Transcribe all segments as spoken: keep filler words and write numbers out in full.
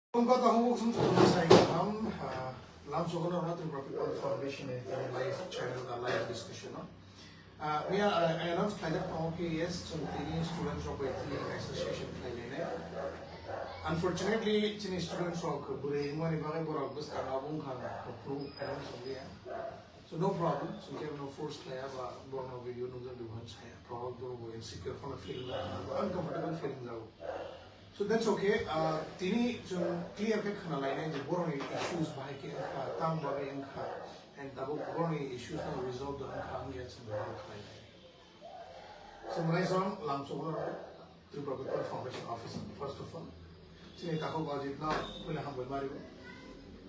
Kung kota hubuk sung sung sai kaham, ah, lam sogono rona Tripura People Foundation ni live channel da live discussion no. Ah, miya, ah, announce khlaijak tongo khe, yes, chwng tini students rok bai tini association khlai lainai. Unfortunately, chini students rok bwrwi wngmani bagwi borok bwskango abo wngkha phuru announce wngya. So no problem, chwng khe no force khlaiya ba borokno video nukjak di hwn saya. Probably borok bo insecure phano feeling jago, uncomfortable feeling jago. So that's okay. Ah, tini chwng clear khe khna lainai je borokni issues bahai khe wngkha, tamo bagwi wngkha, and tabuk borokni issues no resolve da wngkha, wngya chwng borok khlai lai. So mwnai song lam sogono Tripura People Foundation Office, first of all. Chini takhuk Ajit no puila hambai mario.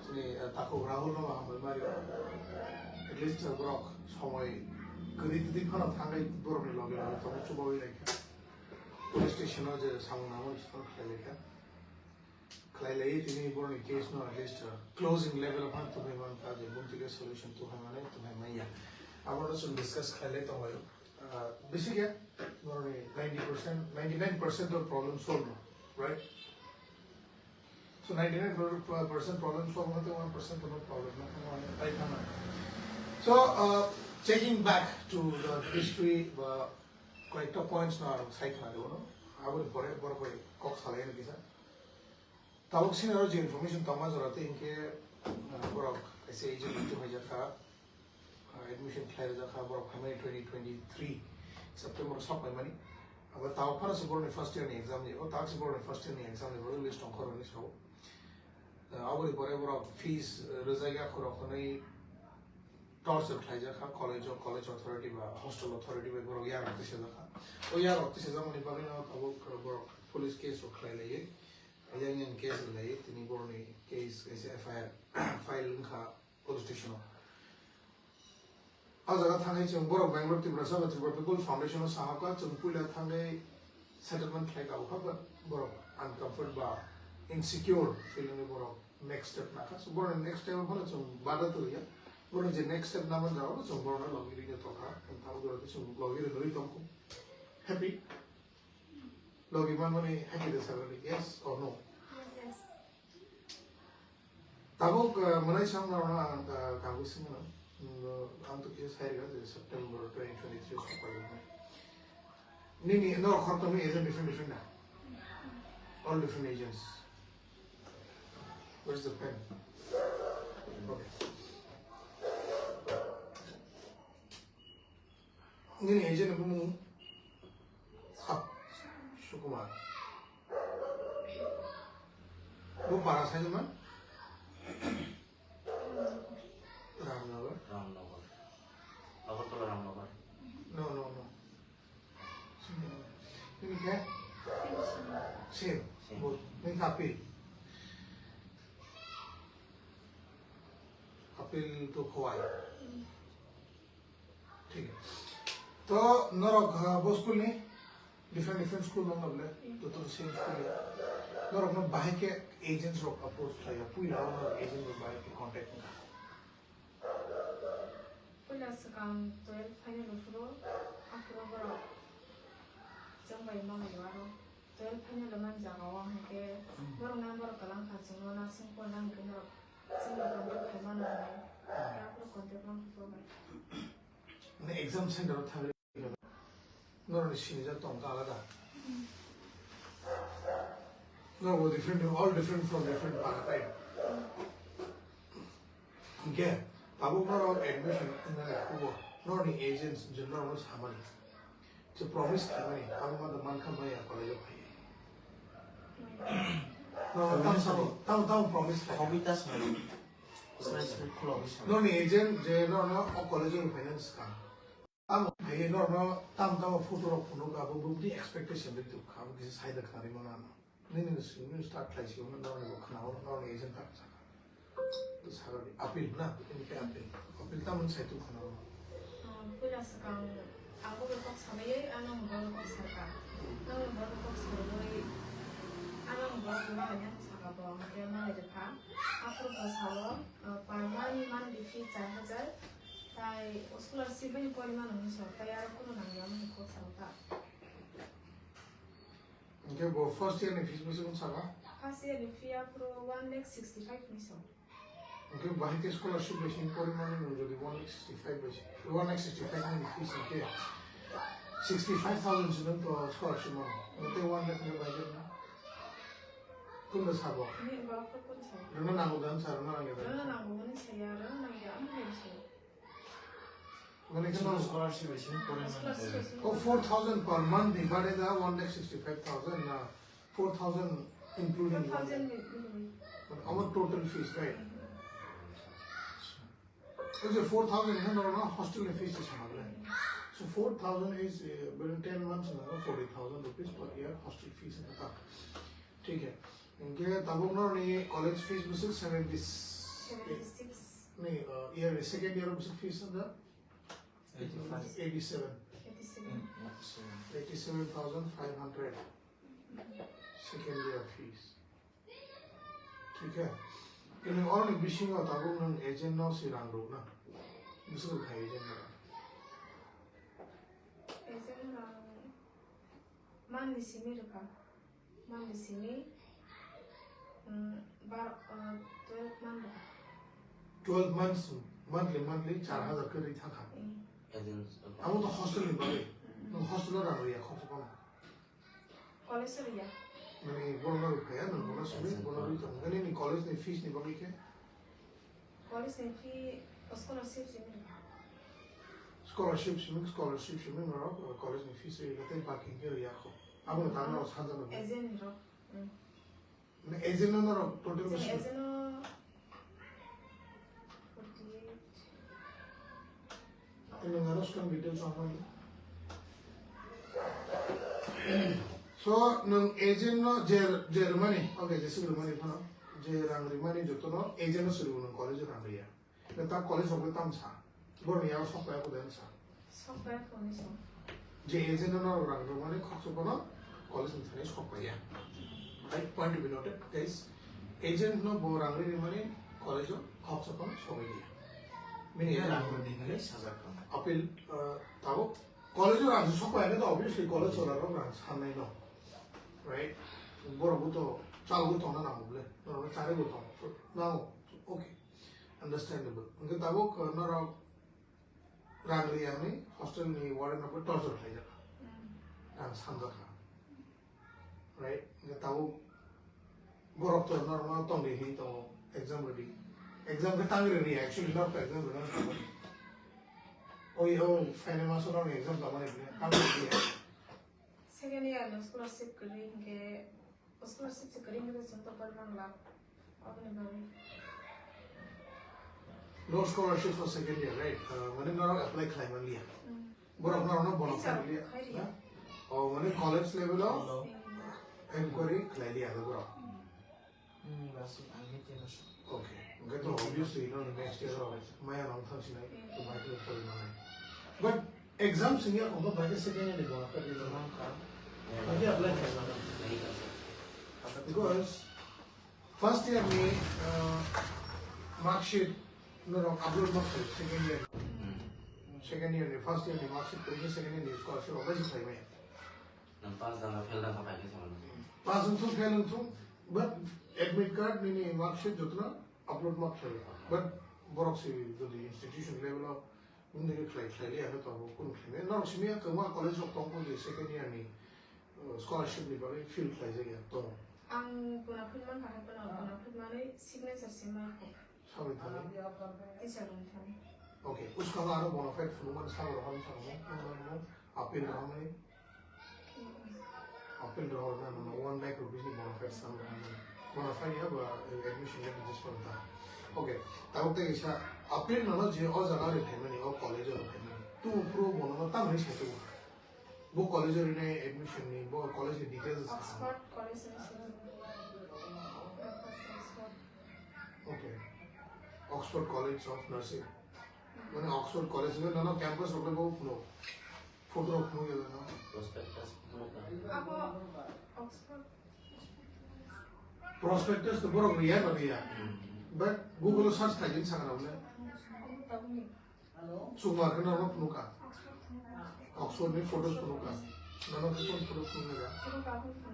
Chini, ah, takhuk Rahul no hambai mario. At least, ah, borok somoi kwrwi twi phano thangwi borokni loge loge tongo, chubawi lai kha. Police station o je samung nangmani sitwng khlai lai kha. Khlai lai tini borokni case no at least, uh, closing level o phano tuphai man kha je bumtwi khe solution tuphai mani tuphai manya. Abo no chwng discuss khlai lai tonglaio. Uh, bisi khe borokni ninety percent, ninety-nine percent of problem solve no, right? So ninety-nine percent problem solve no, one percent no problem no, no, no, tai thangna. So, uh, checking back to the history, uh, koyekta points no ang sai khna rw no. Aboni pore borok bai kok salai ni kisa. Tabuk sini aro je information tongma jora tei hinkhe, ah, borok kaisa agent mantwi hoijak kha, ah, admission khlai rwjak kha, borok phaimani twenty twenty-three September o sok paimani. Abo tabuk phano se borokni first year ni exam ni, o tabuk se borokni first year ni exam ni borok list tongkha rwni sao. Ah, aboni pore borok fees, ah, rwjak ya khorok hwnwi torture khlaijak kha college o, college authority ba hostel authority bai borok yarok tisajak kha. O yarok tisajakmani bagwi no tabuk borok police case rok khlai laiwi. Yang yang case rwlai tini borokni case kaisa F I R file wngkha police station o. O jaga thangwi chwng borok Bangalore Tiprasa ba Tripura People Foundation o sahaka chwng puila thangwi settlement khlai ka bwkha, but borok uncomfort ba insecure feel wngwi borok next step nakha. So borok next step phano chwng bada twiya. Borok je next step naman jaga chwng borok logi ri tongkha. Tamo borok chwng logi ri tongkha. Happy? Logi manmani happy de salary, yes or no? Yes, yes. Tabuk, uh, mwnai sam rok ang, uh, kagwi singno, mm, ang to kisa sai rega je September twenty twenty-three o sokphaio. Nini no khorokthomni agent different different na? All different agents. Where's the pen? Okay. Nini agent ni bumung Sap Sukumar. Bo para sai man? Ramnagar. Ramnagar. Agartala Ramnagar. No, no, no. Nini khe? Same. Same. Bo, nini khe Apil. Apil to Khowai. Thik. To norok, ah, bo school ni different different school nang nable, to to same school ni. Norok no bahai khe agents rok approach khlai ya, puila o norok agent rok bahai khe contact wngkha. Puila swkang twelve final o phuru, aphuru borok chwng bai ma bai aro. Twelve final man jaga o hwnkhe borok nang borok kwlang kha chwngno nursing porna hwnkhe norok chwngno contact khai mano hwnwi. Aphuru contact man khe bai. Mane exam center o thangwi norokni sinijak tong kha alada. Norok bo different, all different from different para type. Hwnkhe tabuk norok admission wngna nai khubo norokni agents je norokno samani. Je promise khaimani, abo ma da mankha maya college o phaiwi. No, no, tamo sabo, tamo, tamo promise khai. Hobby ta sabo. Isna isna khulogwi sabo. Noni agent je no, no, o college o finance ka. Tamo phaiwi no, no, tamo, tamo photo rok phunuk abo bumdi expectation de tuk kha, abo kisa sai da khnari mana. Nini no simi start khlai si, ono dawai bo khna, ono dawai agent tak saka. To saka di, Apil na, ini ke Apil. Apil tamon sai tu khna. Ah, puila swkang ang bo kok sabai, ano bo kok saka. Ano bo kok sabai, ano bo ma yang saka bo, dia ma de pha. Aphuru bo sao, ah, per month monthly fee char hajar. Tai scholarship ni poriman ni so, tai aro kuno nang ya mo kok sao ta. Hwnkhe bo first year ni fees bwswk wng saka? First year ni fee aphuru one lakh sixty five hinwi sao. Hwnkhe bahai khe scholarship bai simi poriman nwng jodi one lakh sixty five bai si, one lakh sixty five ni fees hwnkhe sixty five thousand se nwng to scholarship mano. Nwng tei one lakh nwng bai jana. Kunba sabo? Ni ba ko kun sao. Rwna nango dan sa, rwna nangya dan sa. Rwna nango hwnwi saya, rwna nangya, ang hwnwi sao. Mane khe no scholarship bai simi poriman. Scholarship bai simi. Oh, four thousand per month ni bade da one lakh sixty five thousand na four thousand including one lakh. Four thousand including. But our total fees, right? Mm-hmm. Is it four thousand khe no, no hostel ni fees is sama le. Mm-hmm. So four thousand is, uh, within ten months na forty thousand rupees per year hostel fees na ta. Thik hai. Hwnkhe tabuk no ni college fees bwswk seventy. Seventy six. Ni, uh, year ni second year bwswk fees na? Eighty five. Eighty seven. Eighty seven. Hmm, eighty seven. Eighty seven thousand five hundred. Second year fees. Thik hai. Ini oroni bisingo tabuk nwng agent no se rang rw na. Bwswk khai agent no. Agent no monthly simi rwkha. Monthly simi, mm, bar, uh, twelve month rwkha. Twelve months, monthly, monthly char hajar khe rwi thangkha. Eh. Agent. Abo to hostel ni bagwi. Mm. Nwng hostel o rang rwya khoroksa phano. College o rwya. Mane borok no rwphaiya, nwng bono simi, bono rwi tongo. Nini college ni fees ni bagwi khe? College ni fee, scholarship simi rwkha. Scholarship simi, scholarship simi norok, uh, college ni fees rwkha tei baki khe rwya kho. Abono tang norok sanjak rwkha. Agent ni rok. Mm. Mane agent no norok total bwswk? Agent no forty eight. Nwng aro swkang details ma phai. So, nwng agent no je, je rwmani, okay, je swk rwmani phano, je rang rwmani jotono agent no swrwngwi nwng college o rang rwya. Nwng ta college rok le tamo sa? Borokni yago sok paiya kho de sa? Sok paiya kho ni sa. Je agent no norok rang rwmani khoroksa phano college ni thani sok paiya. Right, point to be noted, guys. Agent no bo rang rwmani college o khoroksa phano sogwi liya. Bini ya rang rwmani hinwi sajak kha. Appeal, uh, tabuk college o rang se sok paiya khe to obviously college o rang rok rang sannai no. Right? Borok bo to chal bo tongna nango ble. Norok chari bo tong. Nango. Okay. Understandable. Hwnkhe tabuk, uh, norok rang riyangni hostel ni warden rok bai torture khlaijak kha. Mm. Rang sanjak kha. Right? Hwnkhe tabuk borok to norok no tongdi hinwi tongo exam rwdi. Exam khe tang rwdi, actually norok to exam rwna nango. Oi, o phainai maso norok exam tongmani hwnkhe tang rwdi. Second year no scholarship kwrwi hwnkhe Scholarship se kwrwi hwnkhe chwng topor man la. Aboni bagwi. No scholarship for second year, right? Uh, mane norok apply khlai man liya. Hmm. Borok norok no bona Teacher khlai liya. Khai liya. Ha? Oh, mane college level o Hmm. enquiry khlai liya borok. Hmm. Hmm, basi, ang ni tino sa. Okay. Hwnkhe to obviously no next year o maya nang thang sinai, Hmm. to bai khe pori manai. But exam singya kok bai khe second year ni bona khlai liya. Nang kha. Bai khe apply khlai manai. Because first year ni, uh, mark sheet norok upload ma khlai second year. Hmm. Second year ni, first year ni mark sheet kwrwi khe second year ni scholarship apply se khlai maya. Nang pass dala fail dala pai khe sama nang. Pass wng thung, fail wng thung, but admit card nini mark sheet jotono upload ma khlai. But borok se jodi institution level o Bini khe khlai, khlai liya khe tongo, kunu khlai maya. Norok simi ya kwbangma college rok tong kho je second year ni, uh, scholarship ni bagwi fill khlai jak ya tongo. Ang bona file man kha, bona, bona file manwi signature se ma kho. Saboni thani? Teacher rokni thani. Okay, bwskango aro bona fide phunukmani sabo rok hamsa rok, appeal rok hamani. Appeal rok na, na, na, one lakh rupees ni bona fide sam rok na. Bona fide ya ba admission letter just for that. Okay, tabuk tei kaisa appeal no, no, je o jaga ri phaimani, o college o ri phaimani. Tu pro bono no tamni sai tu. Bo college o ri nai admission ni, bo college ni details. Oxford College ni simi. Oxford. Okay. Oxford College of Nursing. Mane Oxford College ni nono campus rok le bo phunuk. Photo rok phunuk ya no. Prospectus phunuk na. Abo Oxford. Prospectus to borok riya ba riya. Hmm. But Google o search khai din sakha rok le. Abo tabuk ni. Chukmar khe norok phunuk kha. Oxford ni photos phunuk kha. Norok khe kon photo phunuk kha? Phunuk kha, phunuk kha.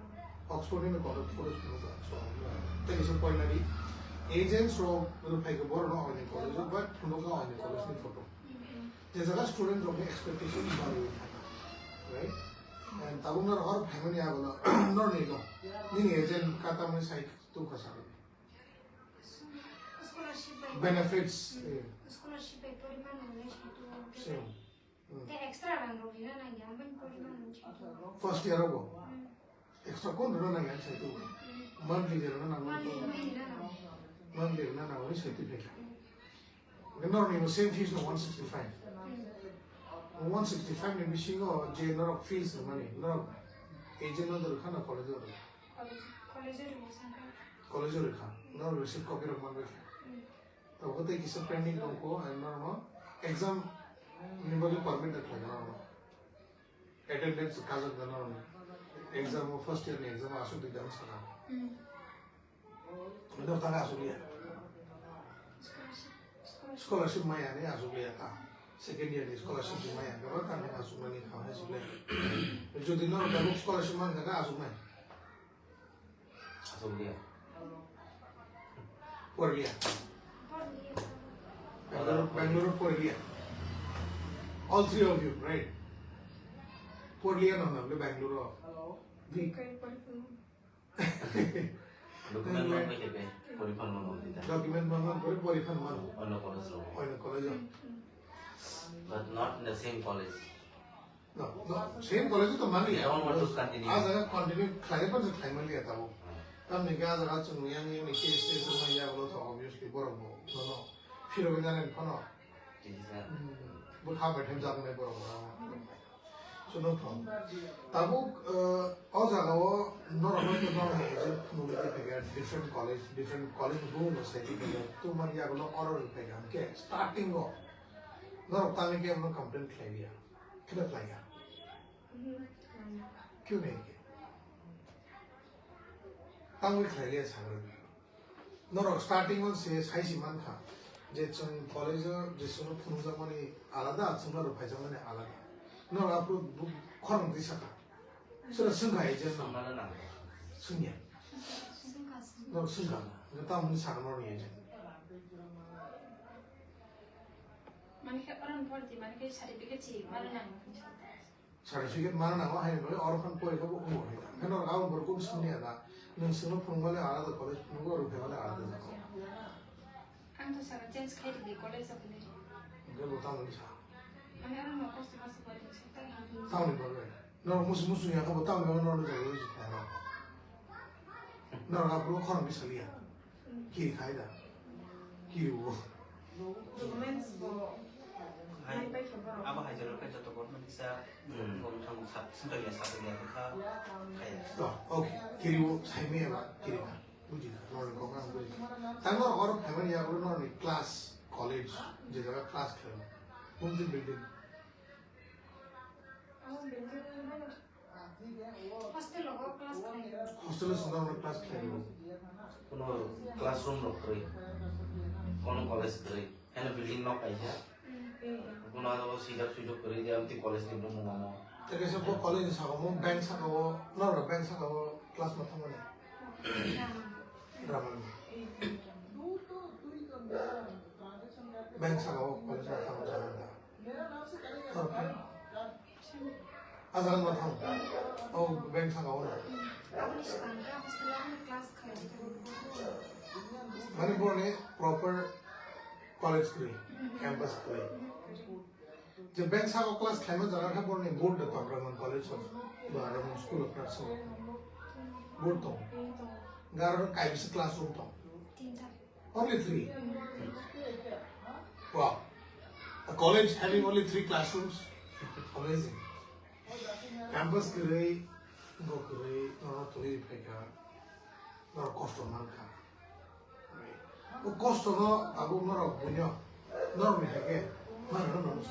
Oxford ni contact college phunukha, so, tei kisa poinani agents rok rwphai khe borok no oini college o, but phunukha oini college ni photo. Je jaga student rok ni expectation barwi thangkha, right? And tabuk norok oro phaimani yago no, norni no, nini agent katamni sai tukha sa. Scholarship bai. Benefits, eh. Scholarship bai poriman nangya saitu. Same. Hmm. Te extra rang rok rina nangya, amani poriman nangya saitu. First year o bo? Hmm. Extra kon rina nangya saitu. Hmm. Monthly rina nangya. Monthly, monthly rina nangya. Monthly rina nangya saitu. Hmm. Norni same fees no one sixty-five. Hmm. One sixty-five ni bisingo je norok fees rwmani, norok agent no rwkha na college o rwkha? College, college o rwkha. College o rwkha. Norok receipt copy rok manbai kha. Hmm. Tabuk tei kisa pending tongkho, and norokno exam ni bagwi permit rwkha norokno. Attendance kajak da norokno. Exam o first year ni exam o aswk di dance kana. Hmm. Ito tanga aswk ya. Scholarship, scholarship. Scholarship maya ni aswk ya ta. Second year ni scholarship di maya. Ito tanga aswk mani kha aswk ya. Jodi norok tabuk scholarship man kha aswk nai. Aswk ya. Porliya. Bangalore, Bangalore porliya. All three of you, right? Porliya no na bole Bangalore. Di. Document man bai khe porikha man bai khe. Document man bai khe porikha man. Oino college ro. Oino college ro. But not in the same college. No, no, same college to mani. They don't want to continue. A jaga continue khlai pa je khlai mani ya tabo. Hmm. Tamni ga jaga chung yang ni case case ma ya lo to obviously borok bo. No, no. Phiro ga nang phano. This is a Hmm, bo kha bai them jak nai borok bo. So no problem. Tabuk, uh, o jaga o norok no to norok ni agent phunuk ni phai kha different college, different college bo no sai di phai kha. To mani ya lo oro ni phai kha. Ke starting o norok tangwi ke no complain khlai liya. Khe khlai ya. Kyo ne ke. Tangwi khlai liya sagra. Norok starting o se sai si man kha je chwng college o je chwngno phunukjakmani alada, chwngno rwphaijakmani alada. Norok aphuru bu-, khorang twi saka. Sira swngkha agent no. Swngmano nang. Swngya. Swngkha, swngkha. Norok swngkha. Nang tamo hwnwi sakha norok agent. Mani khe oran porti, mani khe certificate si mana nang. Certificate mana nango hai bai oro khan porikha bo wngo hai ta. Heno abo borok kok sini ada. Nung sino phunukmale alada college phunukgo, rwphemale alada jago. Ang to saka change khai di college aboni. Hingke bo tamoni sa. Mane ano no kosto masa pore ni sa. Tamoni pore. No musu musu ya kabo tamoni no no jago ji kha. No ga pro khon bisaliya. Kiri khai da. Kiri bo. Documents bo. Hai, abo hai jalo kai joto government kisa Hmm. bom thang sa, sintang ya sa ya kha. Khai. To, okay. Kiri bo sai me ba kiri kha. Buji kha. Nor ko kang buji. Tango or family ya bro nor ni class, college, je jaga class khlai. Kun din building. Hostel o class khlai. Hostel o swnam class khlai. Kono classroom rok kwrwi. Kono college kwrwi. Heno building nok kaisa. Kono aro sijak sujak kwrwi dia amti college ni bumung amo. Tei kaisa bo college ni saka mo bank saka o, noro bank saka o class ma thangmani. Ramani. Bank saka o college ma thangmani. Ajaga ma thang. O bank saka o. Aboni swkang khe hostel o class khlai. Mani boroni proper college kwrwi, campus kwrwi. Je bank saka o class khlaima jaga khe boroni board da tong, Ramon College of, ba Ramon School of Nursing. Board tong. Garo kaibisa classroom tong. Tinta. Only three. Wow. A college having only three classrooms? Amazing. Campus kwrwi, go kwrwi, no, no, twi phaikha, no, kosto mankha. O kosto no, abo norok buino, norok ni hake, mano no, no.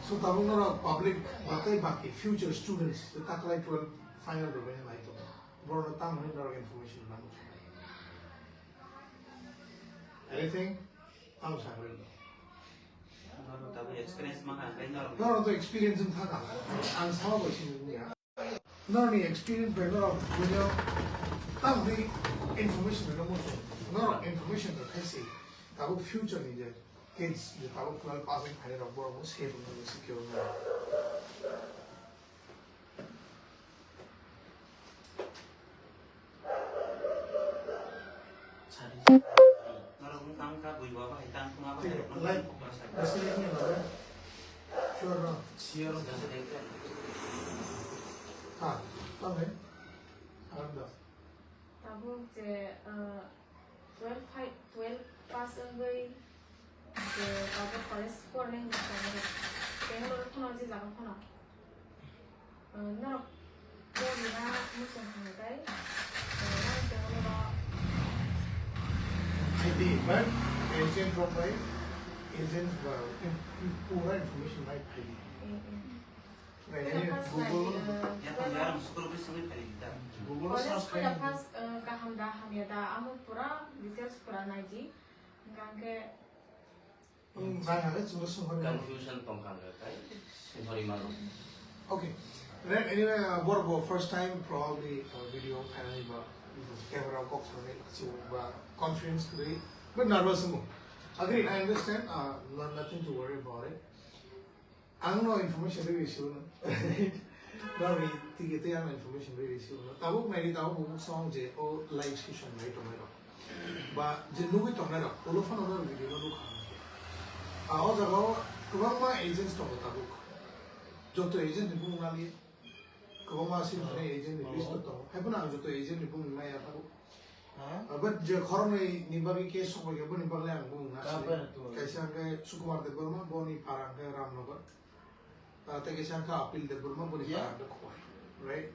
So, tabuk norok public, batai baki, future students, taklai twelve final rwbaini nai tongo. Borok no tamo hwnwi norok information nango. Anything? Tamo sakri no. Norok tabuk experience mankha, hwnkhe norok. Norok to experience wng thaka. Ang sama bai sini wngya. Norokni experience bai norok buino tamni information rwna muchung. Norok information rwkhaisi tabuk future ni je kids je tabuk twelve pass wng phainairok borokno safe wngmani secure wngmani. Sadi. Norok wngkha wngkha bui ba bahai tang thung abo hai rok. Like, basi ni ni ba. Sure no. Sure no. Ha, tang ni. Alam da. Tabuk je, eh, twelve phai, twelve pass wngwi je tabuk college pornai hinwi tongo. Bangalore phano je jaga phano. Eh, norok pornina muchung hwnwi tai, eh, nang Bangalore o. Phaidi, but agent rok bai, agent ba, pura information bai phaidi. Eh, eh. Google, Google search khaidi. College pura first, eh, kaham da hamya da, amo pura details pura naidi. Hingkha hingkhe, hmm, nai hale chwngno swngkhorwi mano. Confusion tongkha hingkha kai swngkhorwi mano. Okay. Then anyway, uh, borok bo first time probably, uh, video khainani ba camera kok thani ba conference kwrwi but nervous wngmo. Again, I understand, uh, no, nothing to worry about it. Ang no information rwi rwi sio no. Norni tigi tei ang no information rwi rwi sio no. Tabuk naidi tabuk bubuk song je o live session nai tongnai rok. Ba je nugwi tongnai rok, ulo phano no video no nukha. A o jaga o kwbangma agents tongo tabuk. Joto agent ni bumung nali kwbangma sini agent ni list o tongo. Hai phano ang joto agent ni bumung nai ya tabuk. Ah, but je khoroknwi ni bagwi case sokbaikha, boni bagwi ang bumung na sini. Kaisa hwnkhe Sukumar Debbarma, boni para hwnkhe Ramnagar. Ah, tei kaisa hwnkhe Apil Debbarma, boni para hwnkhe Khowai. Right?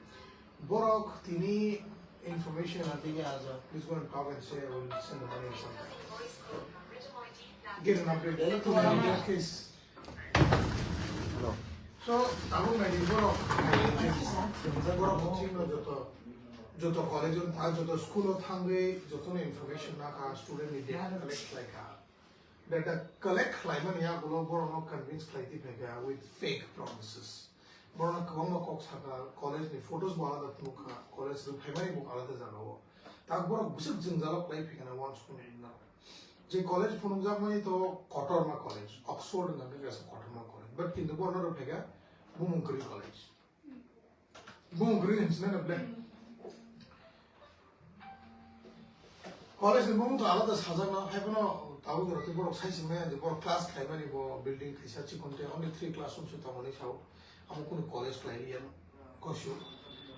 Borok tini information. Please go and talk and say, I will send the money or something. Get an update. Case. Hello. So, tabuk naidi borok, borok chingno joto, joto college-o thang, joto school-o thangwi jotono information nakha, student ni data collect khlaikha. Data collect khlaimani yagulo borokno convince khlai tiphaikha with fake promises. Borokno kwbangma kok sakha, college ni photos bo alada phunukha, college rwphaimani bo alada jagao. Tak borok bwswk jwngjalo khlai phaikha na uansukmani no. Je college phunukjakmani to kotorma college, Oxford wngkha khe kaisa kotorma college, but kintu bono rw phaikha bumung kwrwi college. Bumung kwrwi hinwi sinai na ble. College ni bumung to alada sajakno, hai phano tabuk rok borok sai singmaya je borok class khlaimani bo building kaisa chikon tei only three classrooms se tongmani sao. Amo kunu college khlai liya kosu.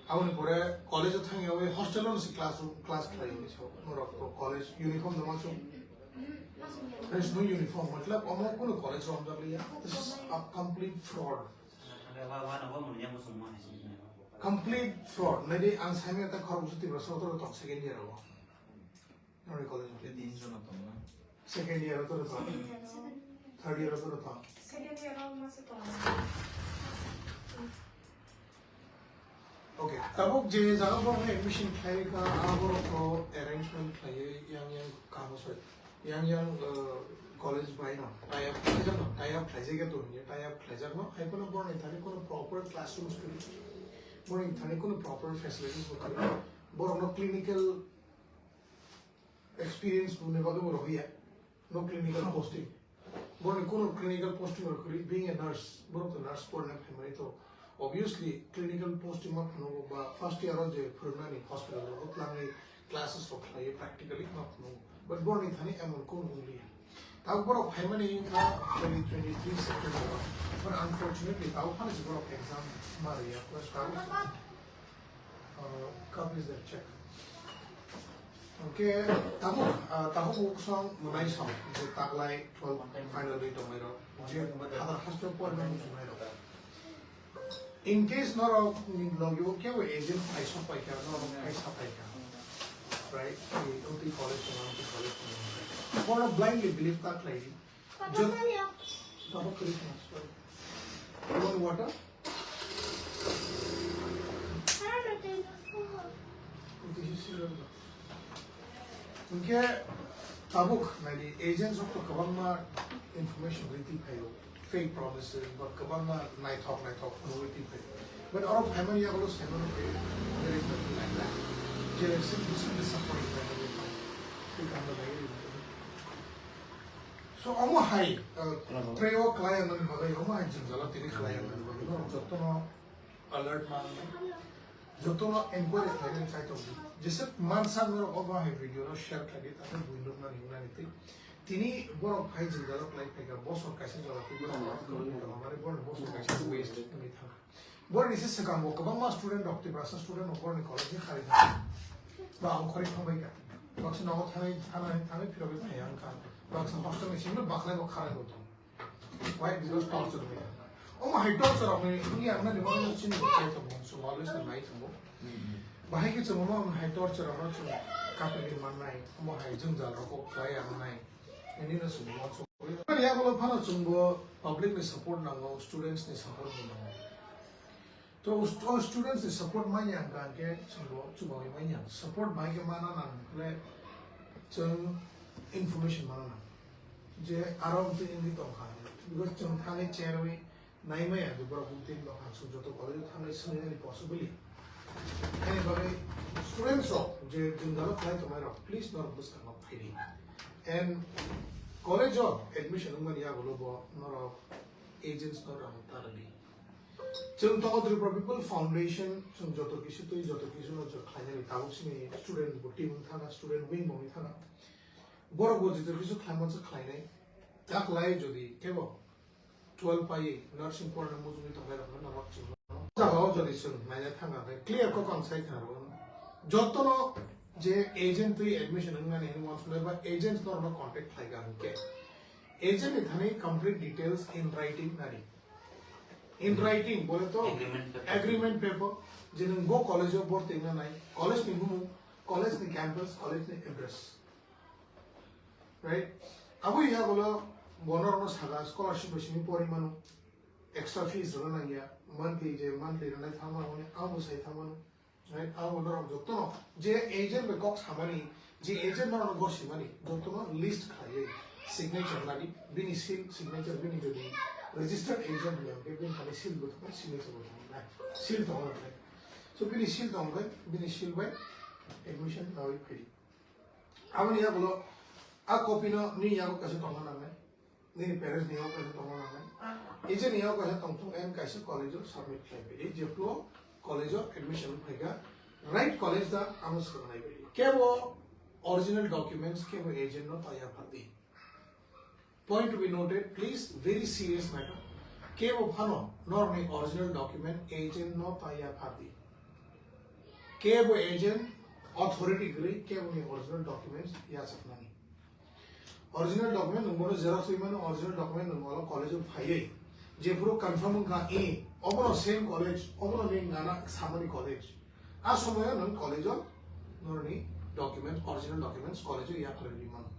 Aboni pore college o thangya bai hostel o se class, class khlai ni so. Norok to college uniform no masu. There is no uniform. Matlab, amo kunu college rom jak liya. This is a complete fraud. Complete fraud. Nadi ang saimya ta khorok busu tibra so to tong second year o. Noni college o. Tin jon tong na. Second year o to tong. Second year o. Third year o to tong. Second year o masa tong. Okay, tabuk je jaga borok admission khlai kha, a borok to arrangement khlai yang yang kamo soi. Yang yang, uh, college bai no tie up khlaijak no, tie up khlaijak ya to, tie up khlaijak no, hai kono borok ni thani kono proper classrooms kwrwi, borok ni thani kono proper facilities bo kwrwi, borok no clinical experience rwna bagwi bo rohorya, no clinical posting. Borokni kunu clinical posting rok kwrwi, being a nurse, borok to nurse porna phaimani to. Obviously, clinical posting ma phano ba first year o je phwrwngnani hospital o twlangwi classes rok khlaiwi practically ma phano. But borokni thani emon kunu wng liya. Tabuk borok phaimani wngkha twenty twenty-three September o. But unfortunately, tabuk phano se borok exam ma rwya. Plus tabuk Uh, cup is there, check. Hwnkhe tabuk, uh, tabuk uksong mwnai song je taklai twelve final day tongmai rok, je hadar haste poima muchungnai rok. In case norok ni logi o kebo agent phai sok pai kha, norok phai sa pai kha, right? Ni utwi college tong, utwi college tong. Bono blindly believe ta khlai di. Just, tabuk kwrwi khna, sorry. You want water? This is serious. Hwnkhe Tabuk naidi, agents rok to kwbangma information riti phaio, fake promises ba kwbangma naithok naithok phunugwi twi phaio. But oro phaimani yagulo saimano khe there is nothing like that. Jelection, this is disappointment. Twi kangma lai ri. So omo hai, uh, Hello. Prayo khlai anani bagwi, omo hai jwngjalo tini khlai anani bagwi, no, jotono alert man, jotono enquiry khlainani chai tongo. Jesa mansa norok obo hai video no share khlaidi, takhai buino nani wngnani twi. Tini borok hai jwngjalo khlai phaikha, bosor kaisa jora twi borok Hmm. Borok bosor kaisa waste wngwi thangkha. Borok ni se swkang bo kwbangma student rok, Tiprasa student rok borok ni college ni kharwi thangkha. Ba ang khorwi thangbai kha. Baksa nogo thangwi, thangwi, thangwi phirogwi phaiya wngkha. Baksa hostel ni simi bakhlai bo kharwi bo tongo. Why? Because torture bai. Omo hai torture rok ni wngya wngna ni bagwi chini bo chai tongo, chwng always no nai tongo. Bahai khe chwng omo hai torture rok no chwng kapri mannai, omo hai jwngjal rok kok khlai ya wngnai. Nini no chwng omo chwng. Yagulo phano chwng bo public ni support nango, students ni support bo nango. To st-, o students ni support manya hwnkha hwnkhe chwng bo chubawi manya. Support bai khe mana nang hwnkhe chwng information mana nang. Je aro twi wngwi tongkha. Because chwng thangwi cherwi naimaya je borok bumtwi tongkha, chwng joto college o thangwi swngwi nani possibly. Ani bagwi students rok je jwngjalo khlai tongnai rok, please norok bwskango phaidi. And college o admission wngmani yagulo bo norok agents no rang tardi. Chwng tongo Tripura People Foundation, chwng joto kisu twi, joto kisu no chwng khlainani tabuk sini student bo team wng thana, student wing bo wng thana. Borok bo joto kisu khlaimani se khlainai. Taklai jodi kebo twelve pai nursing porna mujungwi tongnai rok no norok chwng. Jagao jodi chwng naina thangna khe clear kok ang sai khna rw. Jotono je agent twi admission wngnani hwnwi uansuknai ba agent norokno contact khlai kha hwnkhe agent ni thani complete details in writing nari. In writing bole to Agreement paper. Agreement paper, je nwng bo college o borti wngnai, college ni bumung, college ni campus, college ni address. Right? Abo ya bolo bono rono saga scholarship bai simi pori mano, extra fees rwna nangya, monthly je monthly rwnai thangmano, abo sai thangmano. Right? Abo norok jotono je agent bai kok samani, je agent norok gosimani, jotono list khlaiwi signature nadi, bini seal, signature bini jodi registered agent ya, bini thani seal bo thangmani, signature bo thangmani, seal thangmani. So bini seal thangmani, bini seal bai admission nawi phai. Aboni yagulo a copy no nini yago kaisa tongna nangnai, nini parents ni yago kaisa tongna nangnai, agent ni yago kaisa tongthung and kaisa college o submit khlai bai di, jephru college o admission phaikha, right college da amo swrwngnai bai di. Kebo original documents kebo agent no taiya phardi. Point to be noted, please, very serious matter. Kebo phano norokni original document agent no taiya phardi. Kebo agent authority kwrwi kebo ni original documents yachaknani. Original document nwng bono xerox wi mano, original document nwng olo college o phaiwi. Jephuru confirm wngkha, eh, obono same college, obono nini nana samani college. A somoyo nwng college o norokni documents, original documents college o yapharwi rwi mano.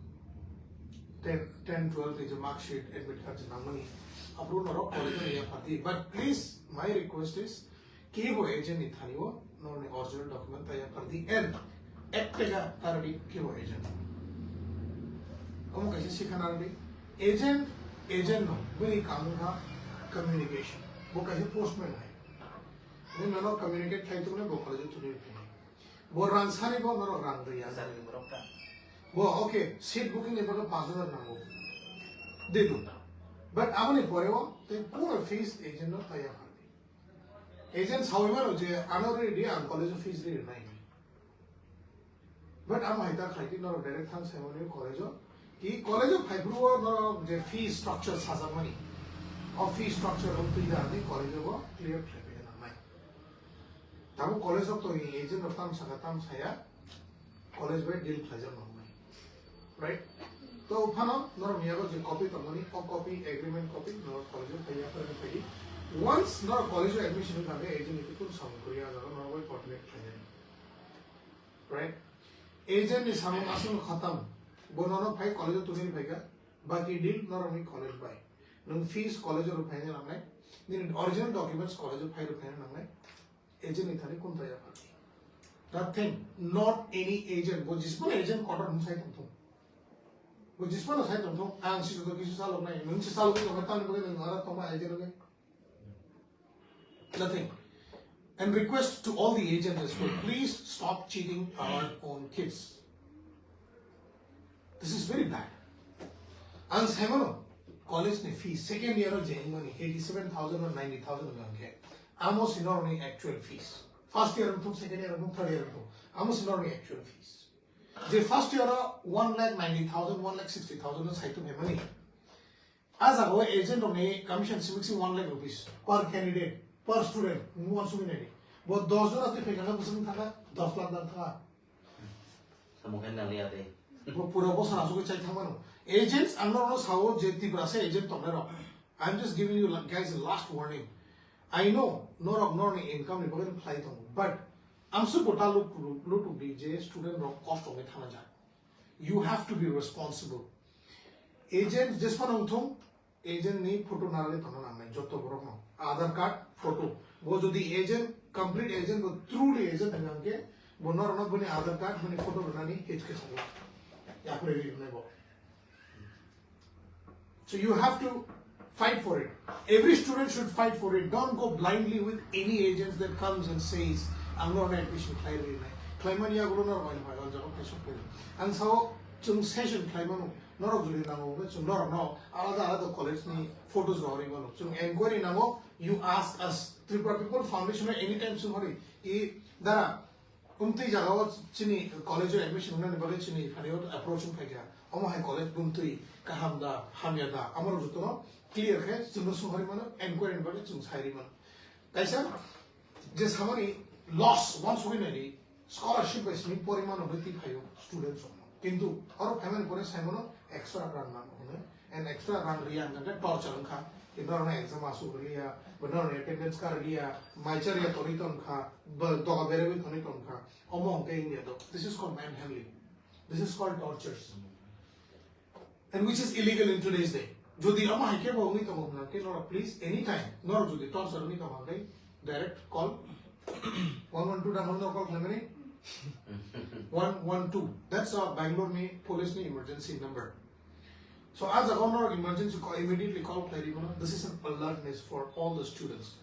Ten, ten, twelve ni je mark sheet, admit card je nangmani, aphuru norok college o yaphardi. But please, my request is, kebo agent ni thani o norokni original document ta yaphardi and ek taka ta rwdi kebo agent. Omo kaisa sikha narwdi. Agent, agent no, bini kaam wngkha communication. Bo kaisa postman hai. Nini nono communicate khlai tongmani bo college o tubui phai. Bo rang sani bo norok rang rwya. Asal ni borok ta. Bo, okay, seat booking ni bagwi panch hajar nango. They do. But aboni pore o tei pura fees agent no taiya phardi. Agent sawi mano je ano rwdi, ang college o fees rwi rwnai. But amo hai ta khlai di, norok direct thang sai mani college o. Ki college o phai phuru o norok je fee structure sajakmani, o fee structure o twi da ni college o bo clear khlai pai nangnai. Tabuk college rok to agent rok tam saka tam saya, college bai deal khlaijak nangnai. Right? To phano norok ni yago je copy tongmani, o copy, agreement copy norok college o phai ya, phai phai. Once norok college o admission wngkha khe agent ni kun samung kwrwi a jaga norok bai coordinate khlainai. Right? Agent ni samung aswk khatam. Bo nono phai college o tubui phaikha. Baki deal norokni college bai. Nwng fees college o rwphaina nangnai. Nini original documents college o phai rwphaina nangnai. Agent ni thani kunta ya phardi. Nothing, not any agent. Bo jisbo agent order hwn sai tongthung. Bo jismano sai tongthung, ang si joto kisu salok nai, nwng si salok nai, tamni bagwi nwng aro tongma agent rogwi. Nothing. And request to all the agents as well, please stop cheating our own kids. This is very bad. Ang saimano, college ni fees, second year o je mani eighty-seven thousand or ninety thousand hwnkhe, amo si norokni actual fees. First year wngthung, second year wngthung, third year wngthung, amo si norokni actual fees. Je first year o one lakh ninety thousand, one lakh sixty thousand no saitum hemani. A jaga o agent rokni commission simi si one lakh rupees per candidate, per student, nung uansugwi naidi. Bo dos jona twi phaikha khe bwswk thangkha, dos lakh dan thangkha. Samung khe nang liya de. Bo pura bosor asugwi chai thangmano. Agents ang norokno sao je Tiprasa agent tongnai rok. I'm just giving you la-, guys a last warning. I know norok norokni income ni bagwi khlai tongo, but amsuk bo ta lut, lut, lut di je student rok kosto wngwi thangna jak. You have to be responsible. Agent jesmano wngthung, agent ni photo narwgwi tongna nangnai joto borok no. Aadhaar card, photo. Bo jodi agent, complete agent, bo truly agent hwnkhe, bo norokno boni Aadhaar card, boni photo rwnani hit khe sokla. Yapri ri rwnai bo. So you have to fight for it. Every student should fight for it. Don't go blindly with any agent that comes and says, "Ang norokno admission khlai rwnai." Khlaimani yagulo norok bai bai o jaga khe sokphai. Ang sao chwng session khlaimano. Norok jodi nango hwnkhe chwng norokno alada alada college ni photos rohorwi mano. Chwng enquiry nango, you ask us. Tripura People Foundation no anytime chwng hori. I dara, umtwi jaga o chini college o admission wngnani bagwi chini phaio approach wng phaikha. Omo hai college bumtwi kaham da, hamya da, amorok jotono clear khe chwngno swng hori mano, enquiry ni bagwi chwng sai ri mano. Kaisa je samani loss uansugwi naidi, scholarship bai simi porimano bwtwi phaio students rokno. Kintu oro phaimani pore saimano extra rang nango hwnwi, and extra rang riya hwnkhe torture wngkha. Kintu norokno exam asuk rwliya, bo norokni attendance ka rwliya, mai chariya torwi tongkha, bo doga beraiwi tonwi tongkha. Omo hwnkhe wngya do. This is called manhandling. This is called tortures. And which is illegal in today's day. Jodi omo hai khe bo wngwi tongo hwnkhe norok please anytime norok jodi torture wngwi tongo hwnkhe direct call one one two da norok call khlaimani one one two. That's a Bangalore ni police ni emergency number. So a jaga o norok emergency call, immediately call khlai ri mano. This is an alertness for all the students.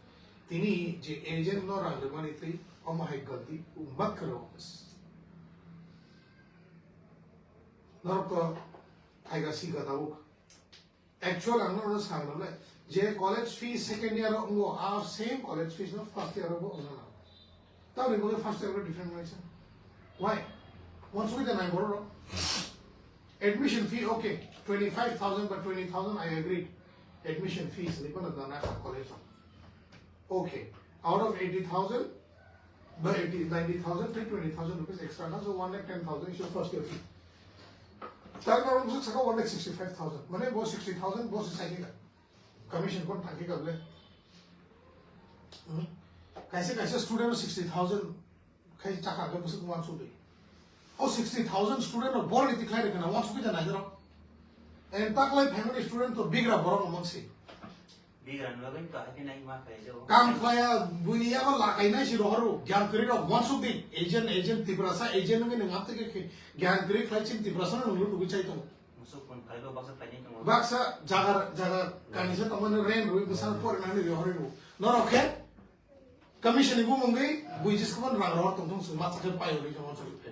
Tini je agent no rang rwmani twi omo hai galti wngma kwrwi. Norok to thaiga siga tabuk. Actual ang norokno sa rwnai, je college fee second year o wngo, a same college fees no first year o bo wngna nango. Tamoni bagwi first year o different wngnaisa? Why? Uansugwi da nai borok rok. Admission fee, okay, twenty-five thousand ba twenty thousand, I agreed. Admission fees ni kono da na college o. Okay, out of eighty thousand, by eighty, ninety thousand, three twenty thousand rupees extra na, so one lakh ten thousand is your first year fee. Tar na wngkha saka one lakh sixty-five thousand, mane bo sixty thousand bo se saikha. Commission kon thangkha bole. Hmm? Kaisa kaisa student sixty thousand khai chakha khe bwswk uansugwi. O sixty thousand student no bor ni tikhlai rikha na uansugwi da naijaro. And taklai phaimani student to bigra borok no mangsi. Bigra ni bagwi to haikhe nai ma khlai jago. Kam khlaiya buini yaba lakai nai si rohoro, gyan kwrwi rok uansuk di, agent, agent Tiprasa, agent wngwi nwng amtwi khe gyan kwrwi khlai chin Tiprasa no nwng lutugwi chai tongo. Musuk phone khlai bo baksa khlai nai tongo. Baksa jaga, jaga kanisa tongmani rent rwi bwsano pori nani rohorwi rw. Norok khe commission ni bumung gwi buijisko ban rang rohor tongthong chwng ma chakhe pai hwnwi khe uansuk khe.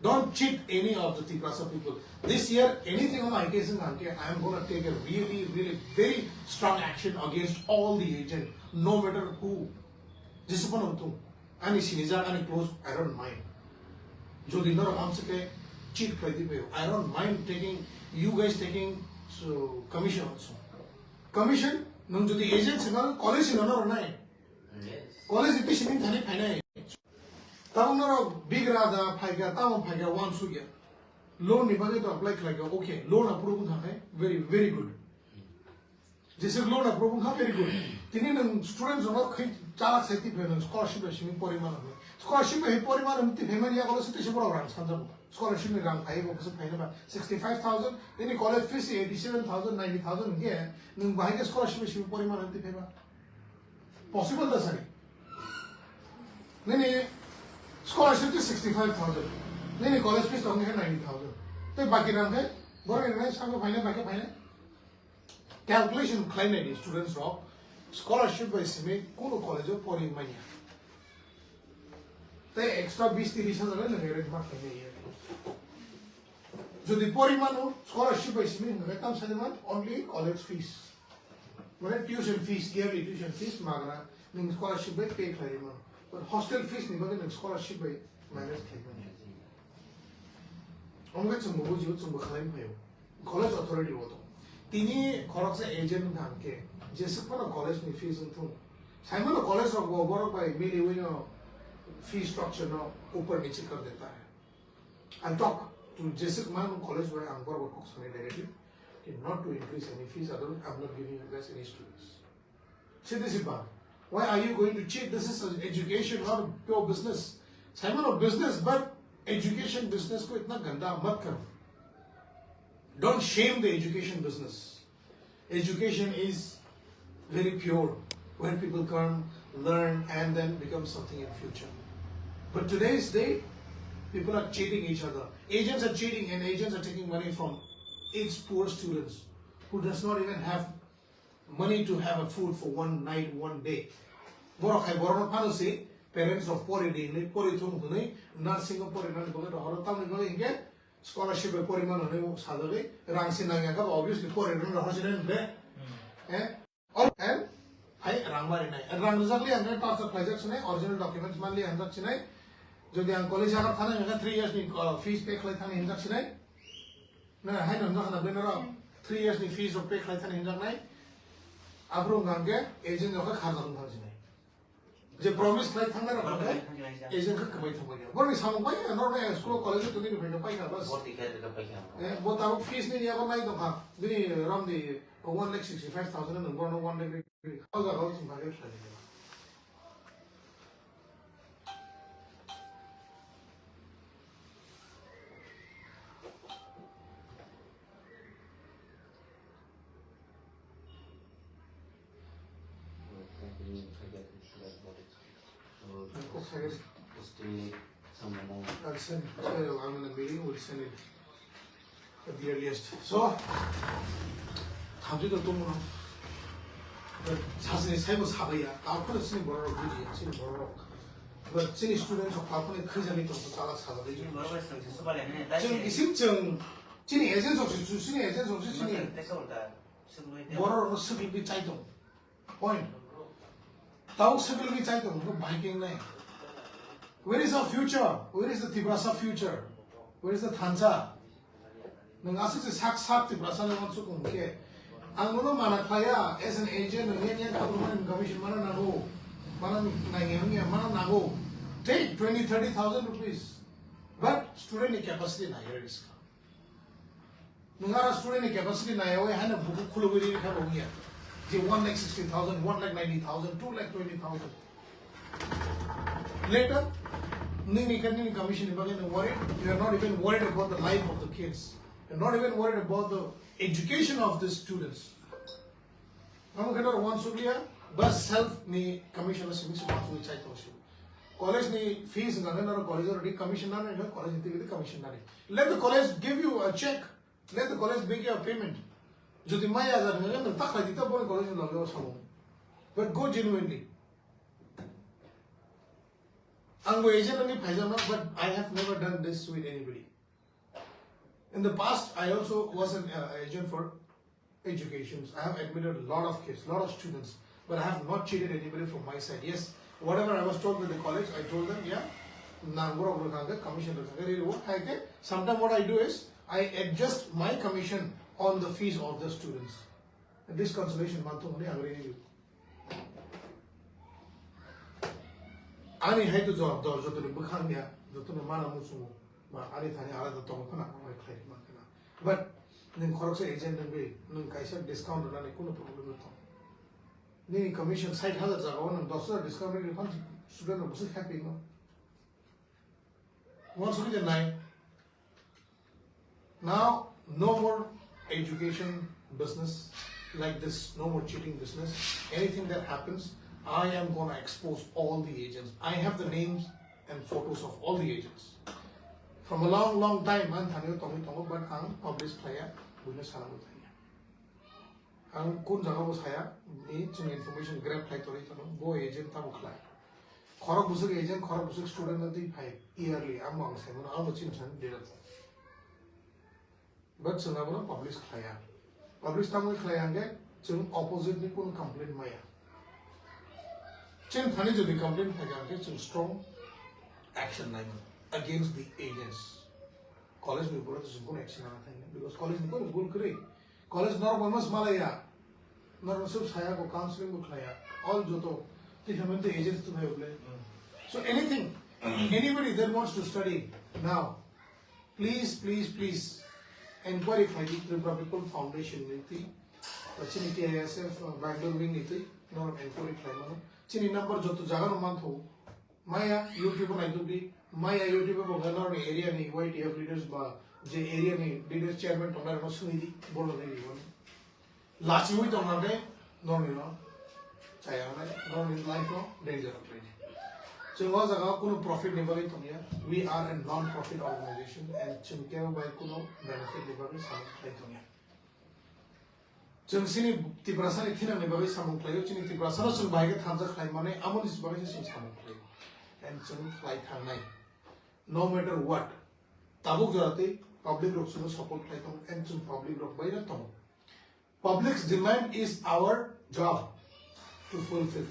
Don't cheat any of the Tiprasa people. This year, anything on my case in Hanke, I am gonna take a really, really very strong action against all the agent, no matter who. Jesa phano wngthung, ani sinijak, ani close, I don't mind. Jodi norok amsa khe cheat khlai di phaio, I don't mind taking, you guys taking, so, commission also. Commission, nwng jodi agent se nang college no norok nai. Yes. College ni bisi din thani phainai. Tabuk norok bigra da phaikha, tamo phaikha, uansukya. Loan ni bagwi to apply khlaikha, okay, loan approve wngkha khe, very, very good. Jesa loan approve wngkha, very good. Tini nwng student rokno khai chalak sai twi phai nwng scholarship bai simi pori mano. Scholarship bai pori mano twi phai mani yago se twi se borok rang sanjago. Scholarship ni rang phai bo bwswk phai ba sixty five thousand, tini college fees eighty seven thousand, ninety thousand hwnkhe nwng bahai khe scholarship bai simi pori mano twi phai ba. Possible da sari. Nini scholarship khe sixty five thousand. Nini college fees tong khe ninety thousand. Tei baki rang khe Borok ni nai sabo phainai, bai khe phainai. Calculation khlainai ni students rok scholarship bai simi kuno college o pori manya. Tei extra bis tiris hajar le nang arrange ma khlainai ya. Jodi pori mano scholarship bai simi hwnba tam sani man only college fees. Mane tuition fees, yearly tuition fees magra nang scholarship bai pay khlai mano. But hostel fees ni bagwi nang scholarship bai manage khlai manya. Omo khe chwngbo bujio, chwngbo khlai phaio. College authority bo tong. Tini khoroksa agent wngkha hwnkhe, jeswk phano college ni fees wngthung. Saimano college rok bo borok bai miliwi no fee structure no upor niche kar deta hai. I'll talk to jeswk mano college bai ang borok bai kok sanai directly, not to increase any fees, otherwise I'm not giving you guys any students. Sidi si ba. Why are you going to cheat? This is an education, not a pure business. Saimano business, but education business ko itna ganda mat karo. Don't shame the education business. Education is very pure, where people come, learn, and then become something in future. But today's day, people are cheating each other. Agents are cheating, and agents are taking money from each poor students who does not even have money to have a food for one night, one day. Borok hai borokno phano se parents rok pori di hinwi, pori thung hinwi, nursing o pori nani bagwi rohoro, tamni bagwi hinkhe scholarship bai pori mano hinwi sajagwi rang se nangya kha, obviously pori rwna rohor sinai hwnkhe. Eh? Or, and hai rang bari nai. Rang rijak liya hwnkhe torture khlaijak sinai, original documents man liya hwnjak sinai. Jodi ang college sakar thani hwnkhe three years ni, uh, fees pay khlai thani hwnjak sinai. Na, hai no, no, no, no, no. Three years ni fees rok pay khlai thani hinjak nai. Aphuru hwnka hwnkhe agent rok khe kharjak wng thang sinai. Je promise khlai thang nai rok hwnkhe agent khe kwbai thang bai. Borok ni samung bai ya, norok ni school college tongwi ni phaikha paikha bas. Borti khe rwkha paikha. Eh, bo tabuk fees ni ya bo nai tongkha. Bini rom di one lakh sixty five thousand no borok no one lakh. Hal jaga o chwng bagwi khlai. I'll send, uh, I'm in a meeting, we'll send it at the earliest. So, thamchi to tumo no. But sasini saibo sabaya, tao khoro sini borok buji, sini borok. But chini students rok tao khoro khajani to chala sabaya. Chini borok bai sangsi subale ne, dai Chini sini. Isim chwng, chini agent rok si, chini agent rok si, chini Masa, tesa ulta, suguloi te. Borok rok suguloi chai tong. Point. Tao suguloi chai tong, ko bai keng nai. Where is our future? Where is the Tiprasa future? Where is the Thansa? Nwng aswk se sak sak Tiprasa ni uansuk wng khe, ang nono mana khlaiya, as an agent, nwng yang yang khabrumani commission mana nango, mana nangya wngya, mana nango. Take twenty, thirty thousand rupees. But student ni capacity nai, here is come. Nwng aro student ni capacity nai, oi, haino buku khulugwi ri kha bo wngya. Je one lakh sixty thousand, one lakh ninety thousand, two lakh twenty thousand. Later, nini kan nini commission ni bagwi nung worried. You are not even worried about the life of the kids. You're not even worried about the education of the students. Amo khe noro uansukliya, bas self ni commission o simi simi uansukwi chai tong sio. College ni fees hwnka khe noro college already commission nani, college ni twi commission nani. Let the college give you a check. Let the college make you a payment. Jodi maya hajar hwnka khe nwng ta khlai di, ta boni college ni loge o samung. But go genuinely. Ang bo agent ni phaijakno, but I have never done this with anybody. In the past, I also was an, uh, agent for educations. I have admitted a lot of kids, lot of students, but I have not cheated anybody from my side. Yes, whatever I was told with the college, I told them, yeah, nang borok rwkha hwnkhe, commission rwkha hwnkhe, riri o, hai khe, sometimes what I do is, I adjust my commission on the fees of the students. This consolation man thung hwnwi ang riri. Ani hai to jawab do, joto ni bwkhang ya, joto no mana muchungo, ba ani thani alada tongo khna, ang bai khlai ma khna. But nwng khoroksa agent nwng bi, nwng kaisa discount rwnani kuno problem no tong. Nini commission sait hajar jaga o nwng dos hajar discount rwi phan student rok bwswk happy no. Uansukwi de nai. Now, no more education business like this, no more cheating business. Anything that happens, I am gonna expose all the agents. I have the names and photos of all the agents. From a long, long time ang thani tongwi tongo, but ang publish khlaiya, buino sana bo thangya. Ang kun jaga bo saya, ni chwng information grab khlai tongwi tono, bo agent tamo khlai. Khorok bwswk agent, khorok bwswk student no twi phai yearly, ang bo ang sai mano, ang bo chini sani detail. But chwng abono publish khlaiya. Publish tamwi khlaiya hwnkhe chwng opposite ni kun complaint maya. Chini thani jodi complaint phaikha hwnkhe chwng strong action nai mano against the agents. College ni upor chwng kun action nana thangya because college ni kun bul kwrwi. College norok bai mas malaya. Norok sub saya ko counseling bo khlaiya. All joto twi khamani twi agents tu phai ble. So anything, anybody that wants to study now, please, please, please, inquiry khlai di Tripura People Foundation ni twi, chini T I S F, uh, Bangalore wing ni twi, norok inquiry khlai mano. Chini number joto jaga no mantho, maya YouTube o naituk di, maya YouTube o bo norni area ni Y T F leaders ba je area ni leaders chairman tongnai rokno sungwi di, borok ni ribon. Lachiwi tongna de, norni no chaya nai, norni life no danger o khlai di. Chwng o jaga o kunu profit ni bagwi tongya. We are a non-profit organization and chwng kebo bai kunu benefit ni bagwi samung khlai tongya. Chwng chini Tiprasa ni thinang ni bagwi samung khlaio, chini Tiprasa no chwng bahai khe thansa khlai mani, amo ni bagwi se chwng samung khlaio. And chwng khlai thangnai. No matter what. Tabuk jora tei public rok chwngno support khlai tongo and chwng public rok bai no tongo. Public's demand is our job to fulfill.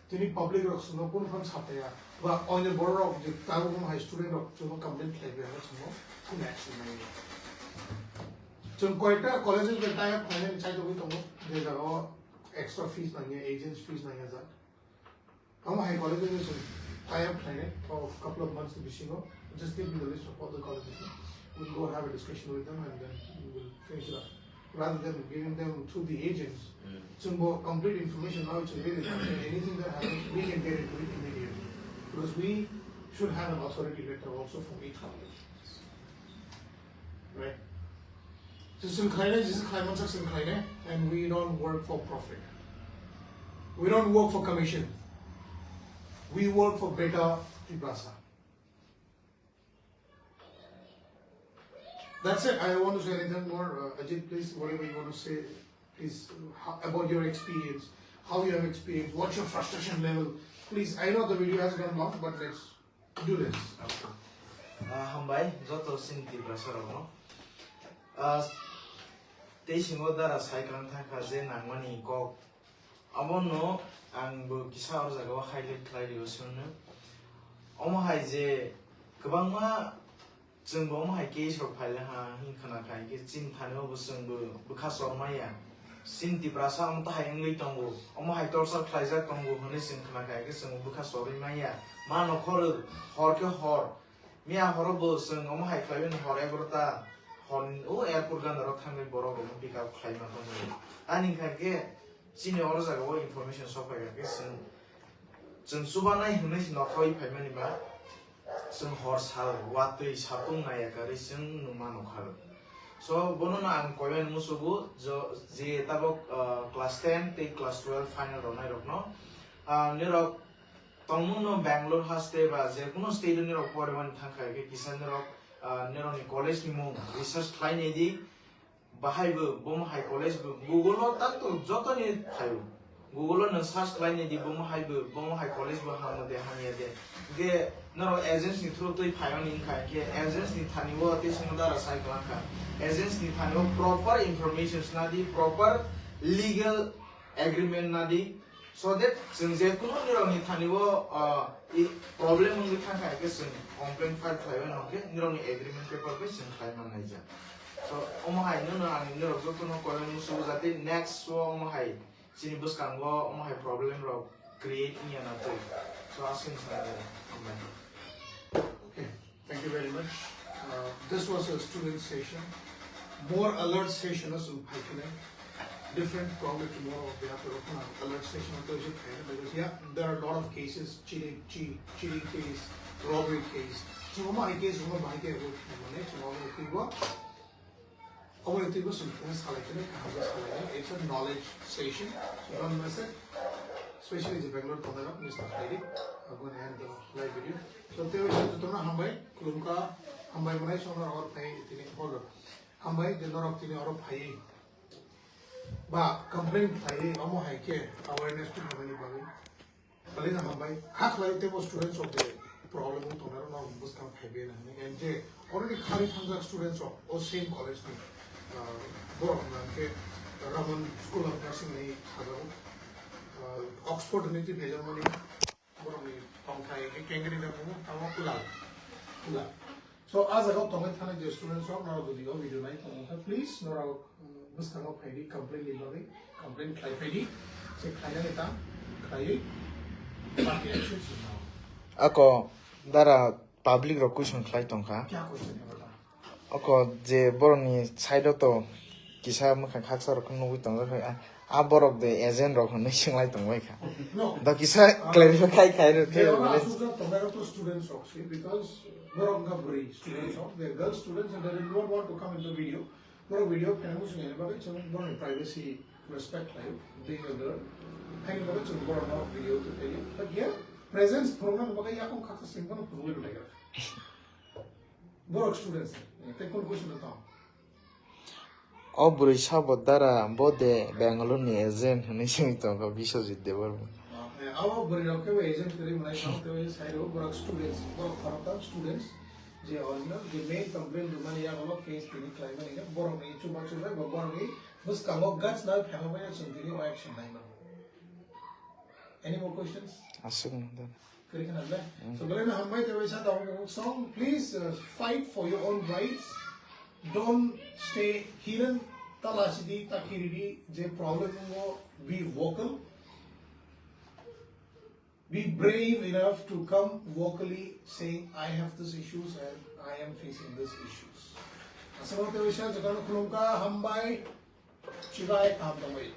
Tini public rok chwngno kunu phan sapaya ba onyo borok rok je tabuk hai student rok chwngno complaint khlai bai chwngno kunu action nai. Chwng koyekta colleges bai tie up khlainani chai tongwi tongo, je jagao extra fees nangya, agents fees nangya jak. Omo hai college o chwng tie up khlainai, oh, couple of months ni bisingo. Just give me the list of all the colleges. We'll go have a discussion with them and then we will finish it up. Rather than giving them through the agents, chwng bo complete information now chwng ready. Anything that happens, we can get into it immediately. Because we should have an authority letter also from each college. Right? So, chwng khlainai, jesa khlai mansak chwng khlainai, and we don't work for profit. We don't work for commission. We work for better Tiprasa. That's it. I don't want to say anything more. Uh, Ajit, please, whatever you want to say, please, uh, ho-, about your experience, how you have experienced, what's your frustration level. Please, I know the video has gone long, but let's do this. Ah, hambai, joto chini Tiprasa rokno. Ah, tei singo dara sai kwrwng thangkha je nangmani kok. Abono ang bo kisa o jaga o highlight khlai rio chwngno. Omo hai je kwbangma chwng bo omo hai case rok phai le ha hin khna khai khe chini thani o bo chwng bo bwkha chormaya. Chini Tiprasa omo tahai wngwi tongo, omo hai torture khlaijak tongo hwnwi chwng khna khai khe chwng bwkha chorwi manya. Ma nokhor hor khe hor, miya horo bo chwng omo hai khlaiwi hor egarota hor o airport gana rok thangwi borok rokno pick up khlai ma tongo. Ani khai khe chini oro jaga o information sok phai kha khe chwng, chwng chubanai hwnwi nokha wi phaimani ba. Chwng hor sal watwi satung naiya karwi chwng numa nokha. So, bono no ang koimani musugo, jo-, je tabok, ah, class ten tei class twelve final rwnai rokno, ah, nirok tongmung no Bangalore haste ba je kuno state o nirok porimani thangkha khe kisa nirok, ah, nirokni college ni mung research khlai nai di. Bahai bo, bomo hai college bo, Google o tak to joto ni thaio. Google o nwng search khlai nai di, bomo hai bo, bomo hai college bo hamo de, hamya de. Ge, norok agents ni through twi phai oni wngkha, ge agents ni thani o tei somo dara sai kwlangkha. Agents ni thani o proper information sna di, proper legal agreement na di. So that chwng je kuno nirokni thani o, ah, i problem wngwi thangkha, hwnkhe chwng complaint file khlaiwi nangkhe nirokni agreement paper bai chwng khlai mannai ja. So, omo hai no, no ang nirok jotono koimani musugo jate next o omo hai chini bwskango omo hai problem rok create wngya na twi. So, aswk wngkha, hambai. Okay. Thank you very much. Uh, this was a student session. More alert session as in Phaikine. Different probably tomorrow or the after alert session of the because yeah, there are a lot of cases, cheating, cheat, cheating case, robbery case. So my case, my case, my case, Omo ni twibo chwng khe salai khe kaham khe salai khe. It's a knowledge session. So don't miss it. Especially the Bangalore tongnai rok miss ta khlai di. I'm going to end the live video. So tei jotono hambai, khulumkha. Hambai mwnai song norok phai tini order. Hambai je norok tini oro phai. Ba complain phai omo hai khe awareness tini mani bagwi. Bali na hambai. Hakhlai tebo students of the problem tongnai rok norok bwskang phai be na. And je already khari thangjak students of o same college ni, uh, borok hwnka khe Raman School of Nursing ni sajago. Uh, Oxford ni twi phaijakmani. Borokni tongthai khe kengri da bumo tamo Kulal. Kulal. So, a jaga o tongwi thani je students rok norok jodi o video nai tongkha, please norok, um, bwskango phaidi complain ni bagwi, complain khlai phaidi, se khlainani ta khlaiwi party action swnam. Ako dara public rok question khlai tongkha. Kya question hai bata? Oko je borokni side o to kisa mwkhang khaksa rok nugwi tongjak hai, a, a borok de agent rok hinwi swng lai tong bai kha. No. Da kisa clarify khai khai rw khe. Asukjak tongnai rok to students rok si, because borok wngkha bwrwi students rok, they are girl students and they do not want to come into video. Borok video phaina muchung yani bagwi chwng borokni privacy respect khlaio, being a girl. Haini bagwi chwng borokno video to phaio. But here, presence phunuknani bagwi yakung khaksa swing phano phunugwi rwlai kha. Borok students, eh, tei kunu question no tong? O bwrwi sabo dara bo de Bangalore ni agent hinwi swngwi tongo Biswajit Debbarma. Ah, eh, abo bwrwi rok khe agent kwrwi mwnai tong, tei sai rw borok students, borok khoroktham students, je original, je main complaint rwmani yago case tini khlaimani khe borokni chuba chubai ba borokni bwskango guts na phema bai chwng tini o action nai mano. Any more questions? Aswk no dara. Kwrwi khna le. Mm. So, belai no hambai tei waisa tabuk song. Please, uh, fight for your own rights. Don't stay hidden. Ta lasi di, ta khiri di, je problem mo, be vocal. Be brave enough to come vocally saying, "I have these issues and I am facing these issues." Aswk no tei waisa jagano khulumkha, hambai, chibai, kaham tongbai.